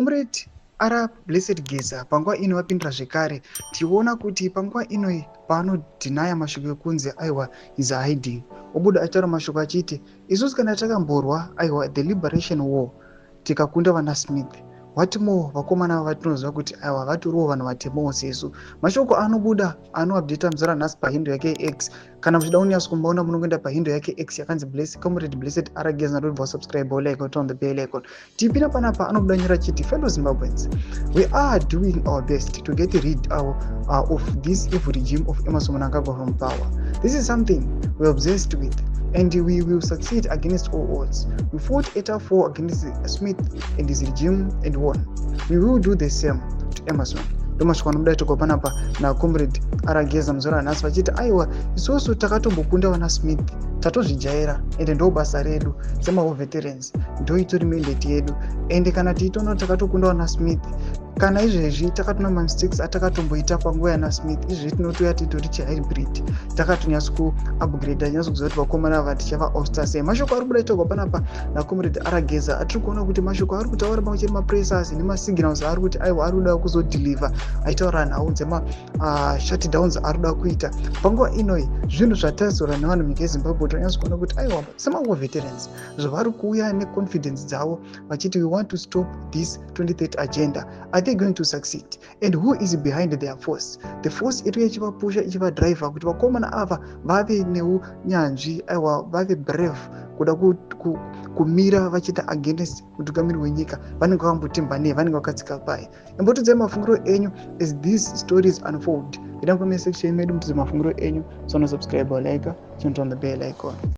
Comrade R Blessed Geza panguva ino vapindura zvekare, tichiona kuti panguva ino paanodhinaya mashoko ekunzi aiwa is hiding, obuda achitaura mashoko achiti isusu kana takamborwa aiwa the liberation war tikakunda vana Smith, what more vakomana vatinoziva kuti aiwa vatoriwo vanhu vatemawo sesu. Mashoko anobuda anoupdata muzara nhasi pahandle yake X. Kana muchida kunyatso kumbaona, munongoenda pahandle yake X yakanzi Bless Comrade Blessed R Geza. Ndobva subscribe, like, on the bell icon. Tipinda panapa, anobuda nyora chiti, "Fellow Zimbabweans, we are doing our best to get rid of this evil regime of Emmerson Mnangagwa from power. This is something we're obsessed with and we will succeed against all odds. We fought a tough war against Smith and his regime and won. We will do the same to Emmerson." Ndomashoko anobuda itoko panapa nacomrade R Geza muzora nhasi, vachiti aiwa, isusu takatombokunda vana Smith, tatozvijaira, ende ndo basa redu semawar veterans, ndo itori mandate yedu. Ende kana tiitoona takatokunda vana Smith, kana izvezvi takatona mamistakes atakatomboita panguva yana Smith, izvezvi tinotouya titori chihybrid, takatonyatso kuupgrade, nyatso kuziva kuti vakomana ava tichavaosta sei. Mashoko ari kubuda itogwa panapa nacomrade R Geza, atiri kuona kuti mashoko ari kutaura pamwe chete mapressers nemasignals ari kuti aiwa ari kuda kuzodeliver, achitaura nhau dzemashutdowns ari kuda kuita panguva inoi. Zvinhu zvatazora nevanhu munyika yeZimbabwe, tonyatso kuona kuti aiwa, semawar veterans, zvavari kuuya neconfidence dzavo vachiti we want to stop this 2030 agenda, are they going to succeed? And who is behind their force, the force iri ichivapusha, ichivadhiraivha kuti vakomana ava vave neunyanzvi, aiwa vave brave kuda kumira vachiita against mutungamiri wenyika? Vanenge vakambotemba nei? Vanenge vakatsika pai? Imbotiudzai mafungiro enyu as these stories unfold. Ida mucomment section medu mutiudze mafungiro enyu. So nosubscribe, like, turn on the bell icon.